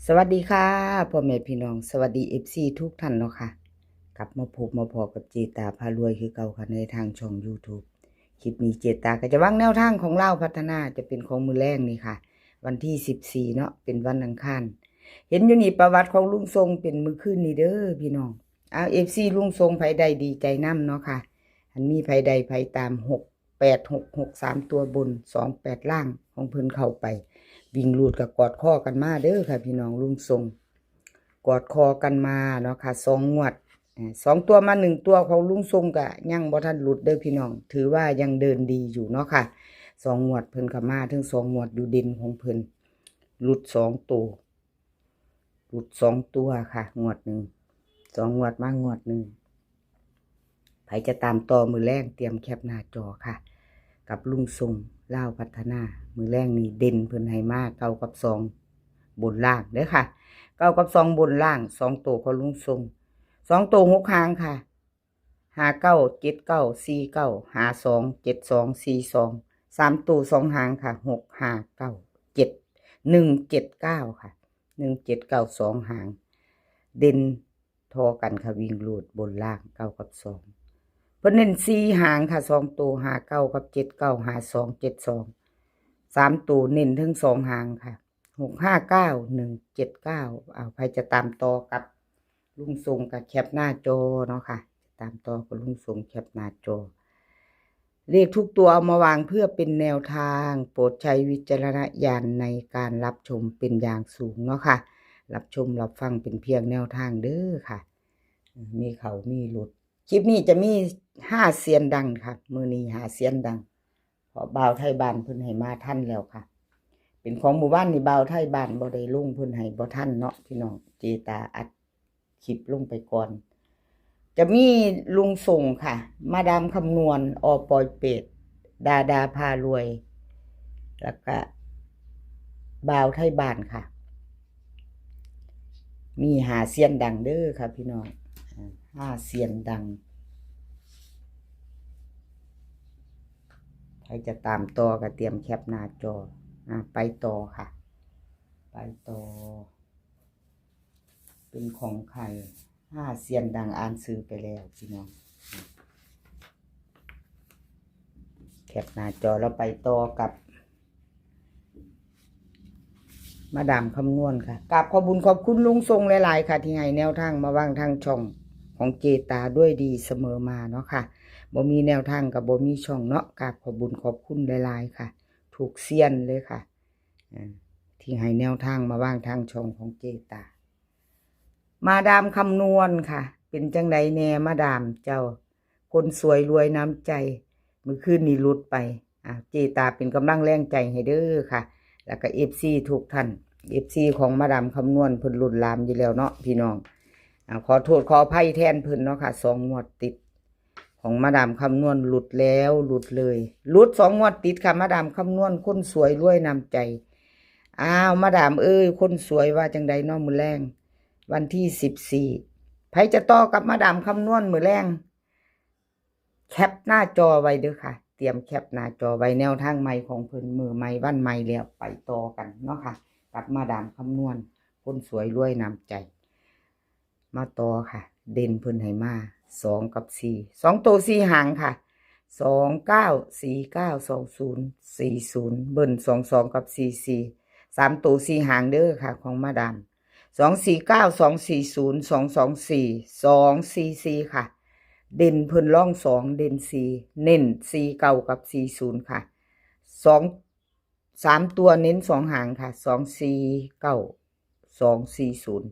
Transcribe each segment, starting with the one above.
ສະຫວັດດີຄ່ະ ພໍ່ແມ່ພີ່ນ້ອງ ສະຫວັດດີ ເອັຟຊີ ທຸກທ່ານເນາະຄ່ະ. ກັບມາພົບມາພໍ້ກັບເຈຕາພາລວຍຄືເກົ່າຄ່ະ ໃນທາງຊ່ອງ YouTube. ຄລິບນີ້ເຈຕາກໍຈະວາງແນວທາງຂອງລາວພັດທະນາ ຈະເປັນຂອງມື້ແລງນີ້ຄ່ະ ວັນທີສິບສີ່ເນາະ ເປັນວັນອັງຄານ. ເຫັນຢູ່ນີ້ປະຫວັດຂອງລຸງຊົງເປັນມື້ຄືນນີ້ເດີພີ່ນ້ອງ. ເອົາ ເອັຟຊີ ລຸງຊົງ ໃຜໄດ້ດີໃຈນຳເນາະຄ່ະ. ຄັນມີໃຜໄດ້ໃຜຕາມ ຫົກ ແປດ ຫົກ ຫົກ ສາມຕົວບົນ ສອງ ແປດ ລ່າງ ຂອງເພິ່ນເຂົ້າໄປ ວິ່ງຮູດກໍກອດຄໍກັນມາເດີຄ່ະພີ່ນ້ອງ. ລຸງຊົງກອດຄໍກັນມາເນາະຄ່ະ ສອງງວດ ເອີ ສອງຕົວມາໜຶ່ງຕົວຂອງລຸງຊົງກໍຍັງບໍ່ທັນຫຼຸດເດີພີ່ນ້ອງ ຖືວ່າຍັງເດີນດີຢູ່ເນາະຄ່ະ. ສອງງວດເພິ່ນກໍມາເຖິງສອງງວດຢູ່ເດັ່ນຂອງເພິ່ນ ຫຼຸດສອງໂຕ ຫຼຸດສອງຕົວຄ່ະ ງວດໜຶ່ງ ສອງງວດມາງວດໜຶ່ງ. ໃຜຈະຕາມຕໍ່ມື້ແລງ ຕຽມແຄປໜ້າຈໍຄ່ະ ກັບລຸງຊົງ ລາວພັດທະນາ. ມື້ແລງນີ້ເດັ່ນເພິ່ນໃຫ້ມາເກົ້າກັບສອງ ບົນລ່າງເດີຄ່ະ ເກົ້າກັບສອງບົນລ່າງ ສອງໂຕຂອງລຸງຊົງ ສອງໂຕຫົກຫາງຄ່ະ ຫ້າເກົ້າ ເຈັດເກົ້າ ສີ່ເກົ້າ ຫ້າສອງ ເຈັດສອງ ສີ່ສອງ ສາມໂຕສອງຫາງຄ່ະ ຫົກຫ້າເກົ້າ ເຈັດໜຶ່ງເຈັດເກົ້າຄ່ະ ໜຶ່ງເຈັດເກົ້າ ສອງຫາງ ເດັ່ນທໍ່ກັນຄ່ະ ວິ່ງຮູດບົນລ່າງ ເກົ້າກັບສອງ. ເພິ່ນເນັ້ນສີ່ຫາງຄ່ະ ສອງໂຕ ຫ້າເກົ້າກັບເຈັດເກົ້າ ຫ້າສອງ ເຈັດສອງ ສາມໂຕເນັ້ນເຖິງສອງຫາງຄ່ະ ຫົກຫ້າເກົ້າ ໜຶ່ງເຈັດເກົ້າ. ເອົາ ໃຜຈະຕາມຕໍ່ກັບລຸງຊົງກໍແຄປໜ້າຈໍເນາະຄ່ະ ຕາມຕໍ່ກັບລຸງຊົງ ແຄປໜ້າຈໍ. ເລກທຸກຕົວເອົາມາວາງເພື່ອເປັນແນວທາງ ໂປດໃຊ້ວິຈາລະນະຍານໃນການຮັບຊົມເປັນຢ່າງສູງເນາະຄ່ະ. ຮັບຊົມຮັບຟັງເປັນພຽງແນວທາງເດີຄ່ະ ມີເຂົ້າມີຫຼຸດ. ຄລິບນີ້ຈະມີຫ້າຊຽນດັງຄ່ະ ມື້ນີ້ຫ້າຊຽນດັງ ເພາະບ່າວໄທບ້ານເພິ່ນໃຫ້ມາທັນແລ້ວຄ່ະ. ເປັນຂອງໝູ່ບ້ານນີ້ ບ່າວໄທບ້ານບໍ່ໄດ້ລົງ ເພິ່ນໃຫ້ບໍ່ທັນເນາະພີ່ນ້ອງ ເຈຕາອັດຄລິບລົງໄປກ່ອນ. ຈະມີລຸງຊົງຄ່ະ ມາດາມຄຳນວນ ອ.ປອຍເປດ ດາດາພາລວຍ ແລ້ວກະບ່າວໄທບ້ານຄ່ະ. ມີຫ້າຊຽນດັງເດີຄ່ະພີ່ນ້ອງ ຫ້າຊຽນດັງ. ໃຜຈະຕາມຕໍ່ກໍຕຽມແຄປໜ້າຈໍ. ອາ ໄປຕໍ່ຄ່ະ ໄປຕໍ່. ເປັນຂອງໃຜ? ຫ້າຊຽນດັງ ອ່ານຊື່ໄປແລ້ວພີ່ນ້ອງ ແຄປໜ້າຈໍ ແລ້ວໄປຕໍ່ກັບມາດາມຄຳນວນຄ່ະ. ກາບຂອບບຸນຂອບຄຸນລຸງຊົງຫຼາຍໆຄ່ະ ທີ່ໃຫ້ແນວທາງມາວາງທາງຊ່ອງຂອງເຈຕາດ້ວຍດີສະເໝີມາເນາະຄ່ະ. ບໍ່ມີແນວທາງກໍບໍ່ມີຊ່ອງເນາະ. ກາບຂອບບຸນຂອບຄຸນຫຼາຍໆຄ່ະ ທຸກຊຽນເລີຍຄ່ະ ເອີ ທີ່ໃຫ້ແນວທາງມາວາງທາງຊ່ອງຂອງເຈຕາ. ມາດາມຄຳນວນຄ່ະ ເປັນຈັ່ງໃດແດ່ມາດາມເຈົ້າ? ຄົນສວຍລວຍນ້ຳໃຈ ມື້ຄືນນີ້ຫຼຸດໄປ. ອາ ເຈຕາເປັນກຳລັງແຮງໃຈໃຫ້ເດີຄ່ະ ແລ້ວກະເອັຟຊີທຸກທ່ານ ເອັຟຊີຂອງມາດາມຄຳນວນ ເພິ່ນລຸນລາມຢູ່ແລ້ວເນາະພີ່ນ້ອງ. ອາ ຂໍໂທດຂໍອະໄພແທນເພິ່ນເນາະຄ່ະ ສອງງວດຕິດ ຂອງມາດາມຄຳນວນຫຼຸດແລ້ວຫຼຸດເລີຍ ຫຼຸດສອງງວດຕິດຄ່ະ ມາດາມຄຳນວນ ຄົນສວຍລວຍນ້ຳໃຈ. ອ້າວ ມາດາມເອີຍ ຄົນສວຍວ່າຈັ່ງໃດເນາະ ມື້ແລງວັນທີສິບສີ່ ໃຜຈະຕໍ່ກັບມາດາມຄຳນວນມື້ແລງ ແຄປໜ້າຈໍໄວ້ເດີຄ່ະ ຕຽມແຄປໜ້າຈໍໄວ້ ແນວທາງໃໝ່ຂອງເພິ່ນ ມື້ໃໝ່ວັນໃໝ່ແລ້ວ ໄປຕໍ່ກັນເນາະຄ່ະ ກັບມາດາມຄຳນວນ ຄົນສວຍລວຍນ້ຳໃຈ. ມາຕໍ່ຄ່ະ ເດັ່ນເພິ່ນໃຫ້ມາສອງກັບສີ່ ສອງໂຕສີ່ຫາງຄ່ະ ສອງເກົ້າ ສີ່ເກົ້າ ສອງສູນ ສີ່ສູນ ເບິ່ນສອງສອງກັບສີ່ສີ່ ສາມໂຕສີ່ຫາງເດີຄ່ະ ຂອງມາດາມ ສອງສີ່ເກົ້າ ສອງສີ່ສູນ ສອງສອງສີ່ ສອງສີ່ສີ່ຄ່ະ. ເດັ່ນເພິ່ນລອງສອງ ເດັ່ນສີ່ ເນັ້ນສີ່ເກົ້າກັບສີ່ສູນຄ່ະ. ສອງ ສາມຕົວເນັ້ນສອງຫາງຄ່ະ ສອງສີ່ເກົ້າ ສອງສີ່ສູນ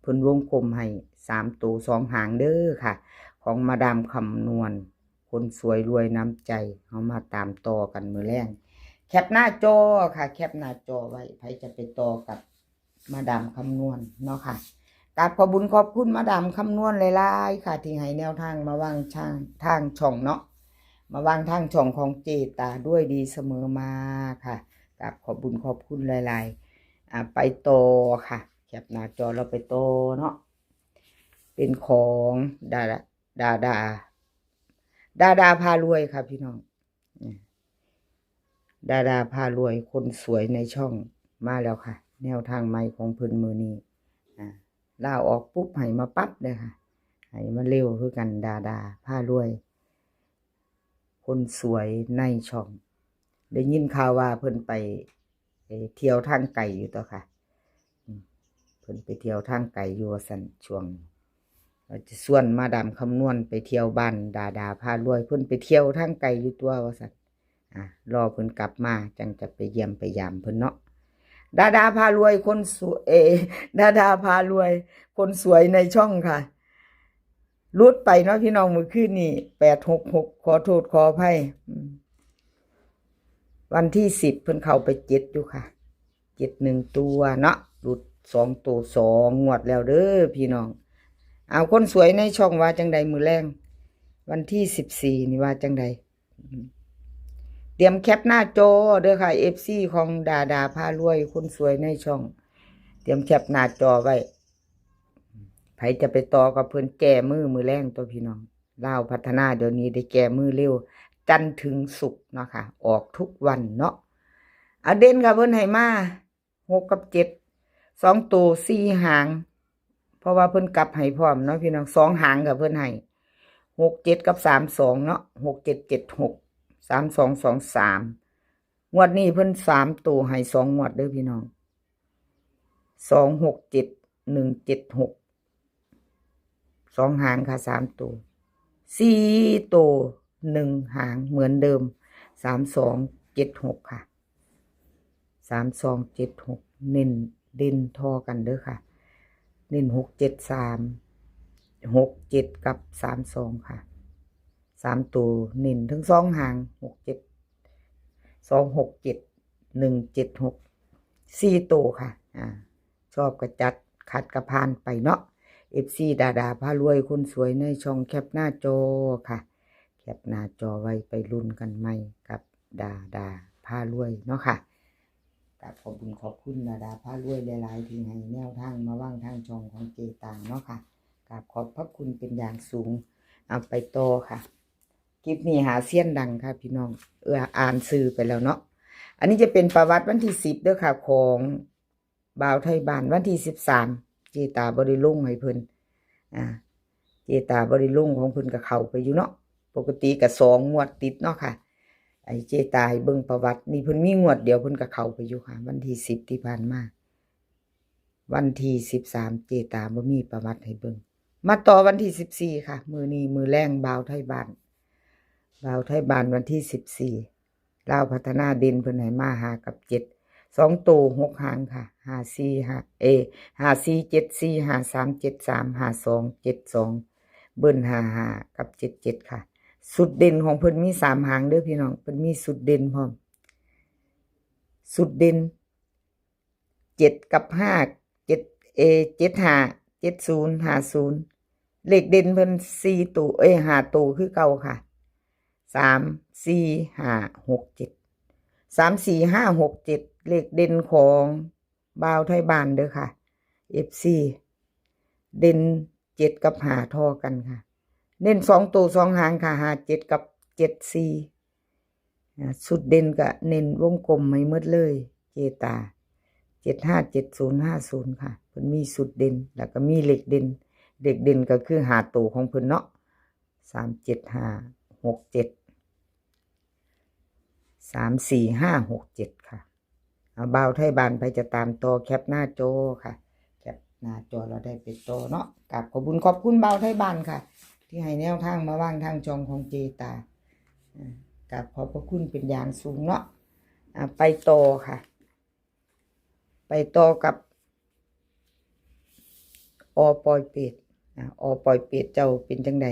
ເພິ່ນວົງກົມໃຫ້ສາມໂຕສອງຫາງເດີຄ່ະ ຂອງມາດາມຄຳນວນ ຄົນສວຍລວຍນ້ຳໃຈ. ເຮົາມາຕາມຕໍ່ກັນມື້ແລງ ແຄປໜ້າຈໍຄ່ະ ແຄປໜ້າຈໍໄວ້ ໃຜຈະໄປຕໍ່ກັບມາດາມຄຳນວນເນາະຄ່ະ. ກາບຂອບບຸນຂອບຄຸນມາດາມຄຳນວນຫຼາຍໆຄ່ະ ທີ່ໃຫ້ແນວທາງມາວາງທາງ ທາງຊ່ອງເນາະ ມາວາງທາງຊ່ອງຂອງເຈຕາດ້ວຍດີສະເໝີມາຄ່ະ. ກາບຂອບບຸນຂອບຄຸນຫຼາຍໆ. ອາ ໄປຕໍ່ຄ່ະ ແຄປໜ້າຈໍແລ້ວໄປຕໍ່ເນາະ. ເປັນຂອງດາ ດາ ດາ ດາດາພາລວຍຄ່ະພີ່ນ້ອງ. ດາດາພາລວຍ ຄົນສວຍໃນຊ່ອງມາແລ້ວຄ່ະ ແນວທາງໃໝ່ຂອງເພິ່ນມື້ນີ້ ອາ ລາວອອກປຸບໃຫ້ມາປັບເດີຄ່ະ ໃຫ້ມາເລັວຄືກັນ ດາດາພາລວຍ ຄົນສວຍໃນຊ່ອງ. ໄດ້ຍິນຂ່າວວ່າເພິ່ນໄປ ໄປທ່ຽວທາງໄກຢູ່ຕົວະຄ່ະ ອືມ ເພິ່ນໄປທ່ຽວທາງໄກຢູ່ວ່າຊັ້ນ ຊ່ວງ ວ່າຈະຊວນມາດາມຄຳນວນໄປທ່ຽວບ້ານດາດາພາລວຍ ເພິ່ນໄປທ່ຽວທາງໄກຢູ່ຕົວະວ່າຊັ້ນ. ອາ ລໍເພິ່ນກັບມາ ຈັ່ງຈະໄປຢ້ຽມໄປຢາມເພິ່ນເນາະ. ດາດາພາລວຍ ຄົນສວຍ ເອ ດາດາພາລວຍ ຄົນສວຍໃນຊ່ອງຄ່ະ ຫຼຸດໄປເນາະພີ່ນ້ອງ ມື້ຄືນນີ້ ແປດຫົກຫົກ ຂໍໂທດຂໍອະໄພ ອືມ ວັນທີສິບ ເພິ່ນເຂົ້າໄປເຈັດຢູ່ຄ່ະ ເຈັດໜຶ່ງຕົວເນາະ ຫຼຸດສອງໂຕສອງງວດແລ້ວເດີພີ່ນ້ອງ. ເອົາ ຄົນສວຍໃນຊ່ອງວ່າຈັ່ງໃດມື້ແລງ ວັນທີສິບສີ່ນີ້ວ່າຈັ່ງໃດ? ອືມ ຕຽມແຄປໜ້າຈໍເດີຄ່ະ ເອັຟຊີຂອງດາດາພາລວຍ ຄົນສວຍໃນຊ່ອງ ຕຽມແຄປໜ້າຈໍໄວ້. ໃຜຈະໄປຕໍ່ກັບເພິ່ນ ແກ້ມືມື້ແລງຕົວະພີ່ນ້ອງ. ລາວພັດທະນາດຽວນີ້ໄດ້ແກ້ມືເລັວ ຈັນເຖິງສຸກເນາະຄ່ະ ອອກທຸກວັນເນາະ. ອາ ເດັ່ນກໍເພິ່ນໃຫ້ມາ ຫົກກັບເຈັດ ສອງໂຕສີ່ຫາງ ເພາະວ່າເພິ່ນກັບໃຫ້ພ້ອມເນາະພີ່ນ້ອງ ສອງຫາງກໍເພິ່ນໃຫ້ ຫົກເຈັດກັບສາມສອງເນາະ ຫົກເຈັດເຈັດຫົກ ສາມສອງສອງສາມ. ງວດນີ້ເພິ່ນສາມໂຕໃຫ້ສອງງວດເດີພີ່ນ້ອງ ສອງຫົກເຈັດ ໜຶ່ງເຈັດຫົກ ສອງຫາງຄ່ະ ສາມໂຕ ສີ່ໂຕ ໜຶ່ງຫາງເໝືອນເດີມ ສາມສອງເຈັດຫົກຄ່ະ ສາມສອງເຈັດຫົກ ເນັ້ນເດັ່ນທໍ່ກັນເດີຄ່ະ ເນັ້ນຫົກເຈັດສາມ ຫົກເຈັດກັບສາມສອງຄ່ະ ສາມໂຕ ເນັ້ນທັງສອງຫາງ ຫົກເຈັດ ສອງຫົກເຈັດ ໜຶ່ງເຈັດຫົກ ສີ່ໂຕຄ່ະ ອາ ຊອບກະຈັດ ຂັດກະຜ່ານໄປເນາະ ເອັຟຊີດາດາພາລວຍ ຄົນສວຍໃນຊ່ອງ ແຄປໜ້າຈໍຄ່ະ ແຄປໜ້າຈໍໄວ້ ໄປລຸ້ນກັນໃໝ່ກັບດາດາພາລວຍເນາະຄ່ະ. ກາບຂອບບຸນຂອບຄຸນດາດາພາລວຍຫຼາຍໆ ທີ່ໃຫ້ແນວທາງມາວາງທາງຊ່ອງຂອງເຈຕາເນາະຄ່ະ ກາບຂອບພະຄຸນເປັນຢ່າງສູງ. ເອົາ ໄປຕໍ່ຄ່ະ ຄລິບນີ້ຫາຊຽນດັງຄ່ະພີ່ນ້ອງ ເອື້ອອ່ານຊື່ໄປແລ້ວເນາະ. ອັນນີ້ຈະເປັນປະຫວັດວັນທີສິບເດີຄ່ະ ຂອງ ບ່າວໄທບ້ານ ວັນທີສິບສາມ ເຈຕາບໍ່ໄດ້ລົງໃຫ້ເພິ່ນ ອາ ເຈຕາບໍ່ໄດ້ລົງ ຂອງເພິ່ນກໍເຂົ້າໄປຢູ່ເນາະ ປົກກະຕິກໍສອງງວດຕິດເນາະຄ່ະ ໄອ້ເຈຕາໃຫ້ເບິ່ງປະຫວັດນີ້ ເພິ່ນມີງວດດຽວ ເພິ່ນກໍເຂົ້າໄປຢູ່ຄ່ະ ວັນທີສິບທີ່ຜ່ານມາ. ວັນທີສິບສາມ ເຈຕາບໍ່ມີປະຫວັດໃຫ້ເບິ່ງ. ມາຕໍ່ວັນທີສິບສີ່ຄ່ະ ມື້ນີ້ມື້ແລງ ບ່າວໄທບ້ານ ບ່າວໄທບ້ານ ວັນທີສິບສີ່ ລາວພັດທະນາເດັ່ນເພິ່ນໃຫ້ມາຫ້າກັບເຈັດ ສອງໂຕຫົກຫາງຄ່ະ ຫ້າສີ່ຫ້າ ເອ ຫ້າສີ່ເຈັດສີ່ ຫ້າສາມເຈັດສາມ ຫ້າສອງເຈັດສອງ ເບິ້ນຫ້າຫ້າກັບເຈັດເຈັດຄ່ະ. ຊຸດເດັ່ນຂອງເພິ່ນມີສາມຫາງເດີພີ່ນ້ອງ ເພິ່ນມີຊຸດເດັ່ນພ້ອມ ຊຸດເດັ່ນ ເຈັດກັບຫ້າ ເຈັດ ເອ ເຈັດຫ້າ ເຈັດສູນ ຫ້າສູນ ເລກເດັ່ນເພິ່ນສີ່ໂຕ ເອີຍ ຫ້າໂຕຄືເກົ່າຄ່ະ ສາມສີ່ຫ້າຫົກເຈັດ ສາມສີ່ຫ້າຫົກເຈັດ ເລກເດັ່ນຂອງບ່າວໄທບ້ານເດີຄ່ະ ເອັຟຊີ ເດັ່ນເຈັດກັບຫ້າທໍ່ກັນຄ່ະ ເນັ້ນສອງໂຕສອງຫາງຄ່ະ ຫ້າເຈັດກັບເຈັດສີ່ ອາ ຊຸດເດັ່ນກະເນັ້ນວົງກົມໃຫ້ໝົດເລີຍ ເຈຕາ ເຈັດຫ້າເຈັດສູນຫ້າສູນຄ່ະ ເພິ່ນມີຊຸດເດັ່ນ ແລ້ວກະມີເລກເດັ່ນ ເລກເດັ່ນກະຄືຫ້າໂຕຂອງເພິ່ນເນາະ ສາມເຈັດຫ້າຫົກເຈັດ ສາມສີ່ຫ້າຫົກເຈັດຄ່ະ. ເອົາ ບ່າວໄທບ້ານ ໃຜຈະຕາມຕໍ່ແຄປໜ້າຈໍຄ່ະ ແຄປໜ້າຈໍແລ້ວໄດ້ໄປຕໍ່ເນາະ. ກາບຂອບບຸນຂອບຄຸນບ່າວໄທບ້ານຄ່ະ ທີ່ໃຫ້ແນວທາງມາວາງທາງຊ່ອງຂອງເຈຕາ ອາ ກາບຂອບພະຄຸນເປັນຢ່າງສູງເນາະ. ອາ ໄປຕໍ່ຄ່ະ ໄປຕໍ່ກັບ ອໍ ປ່ອຍເປດ ອາ ອໍ ປ່ອຍເປດເຈົ້າເປັນຈັ່ງໃດ?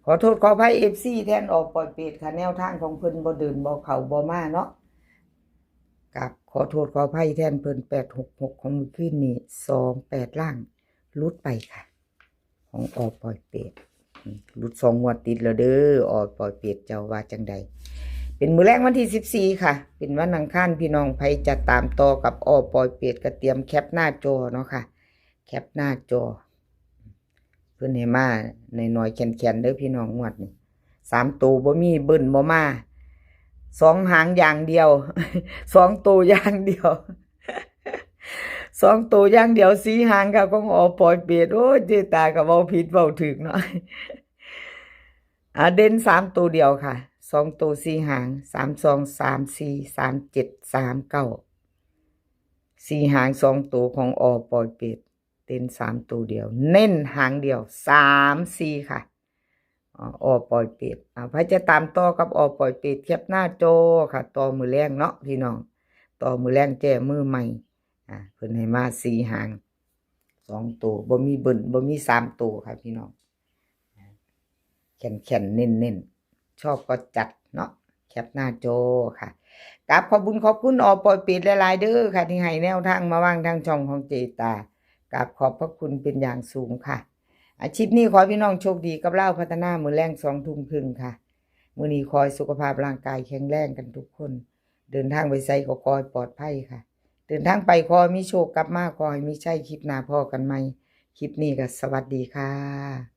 ຂໍໂທດຂໍອະໄພເອັຟຊີແທນ ອໍ ປ່ອຍເປດຄ່ະ ແນວທາງຂອງເພິ່ນບໍ່ເດີນ ບໍ່ເຂົ້າບໍ່ມາເນາະ. ກາບຂໍໂທດຂໍອະໄພແທນເພິ່ນ ແປດຫົກຫົກ ຂອງມື້ຄືນນີ້ ສອງແປດ ລ່າງ ຫຼຸດໄປຄ່ະ ຂອງ ອໍ ປ່ອຍເປດ ອືມ ຫຼຸດສອງງວດຕິດແລ້ວເດີ ອໍ ປ່ອຍເປດເຈົ້າວ່າຈັ່ງໃດ? ເປັນມື້ແລງວັນທີສິບສີ່ຄ່ະ ເປັນວັນອັງຄານ ພີ່ນ້ອງໃຜຈະຕາມຕໍ່ກັບ ອໍ ປ່ອຍເປດ ກະຕຽມແຄປໜ້າຈໍເນາະຄ່ະ ແຄປໜ້າຈໍ. ເພິ່ນໃຫ້ມາໜ້ອຍໆແຂນໆເດີພີ່ນ້ອງ ງວດນີ້ ສາມໂຕບໍ່ມີ ເບິ້ນບໍ່ມາ ສອງຫາງຢ່າງດຽວ ສອງໂຕຢ່າງດຽວ ສອງໂຕຢ່າງດຽວ ສີ່ຫາງ ຂອງ ອ.ປອຍເປດ. ໂອ້ຍ ເຈຕາກໍເວົ້າຜິດເວົ້າຖືກເນາະ. ອ່າ ເດັ່ນສາມໂຕດຽວ ສອງໂຕສີ່ຫາງ ສາມສອງ ສາມສີ່ ສາມເຈັດ ສາມເກົ້າ ສີ່ຫາງສອງໂຕຂອງ ອ.ປອຍເປດ ເດັ່ນສາມໂຕດຽວ ເນັ້ນຫາງດຽວ ສາມສີ່ ຄ່ະ. ອ.ປອຍເປດ ອ່າ ໃຜຈະຕາມຕໍ່ກັບ ອ.ປອຍເປດ ແຄບໜ້າຈໍ ຄ່ະ. ຕໍ່ມື້ແລງເນາະພີ່ນ້ອງ ຕໍ່ມື້ແລງແຈ້ມື້ໃໝ່. ອ່າ ເພິ່ນໃຫ້ມາສີ່ຫາງສອງໂຕ ບໍ່ມີເບິ້ນ ບໍ່ມີສາມໂຕ ຄ່ະພີ່ນ້ອງ. ແຂນໆ ເນັ້ນໆ ຊອບກໍຈັດເນາະ ແຄບໜ້າຈໍ ຄ່ະ. ກາບຂອບບຸນຂອບຄຸນ ອ.ປອຍເປດ ຫຼາຍໆເດີ ຄ່ະ ທີ່ໃຫ້ແນວທາງມາວາງທາງຊ່ອງຂອງເຈຕາ. ກາບຂອບພະຄຸນເປັນຢ່າງສູງ ຄ່ະ. ອາ ຄລິບນີ້ຂໍໃຫ້ພີ່ນ້ອງໂຊກດີກັບລາວພັດທະນາ ມື້ແລງສອງທຸ່ມເຄິ່ງ ຄ່ະ. ມື້ນີ້ຂໍໃຫ້ສຸຂະພາບຮ່າງກາຍແຂງແຮງກັນທຸກຄົນ. ເດີນທາງໄປໃສກໍຂໍໃຫ້ປອດໄພ ຄ່ະ. ເດີນທາງໄປຂໍໃຫ້ມີໂຊກ ກັບມາຂໍໃຫ້ມີໄຊ. ຄລິບໜ້າພໍ້ກັນໃໝ່. ຄລິບນີ້ກໍສະຫວັດດີ ຄ່ະ.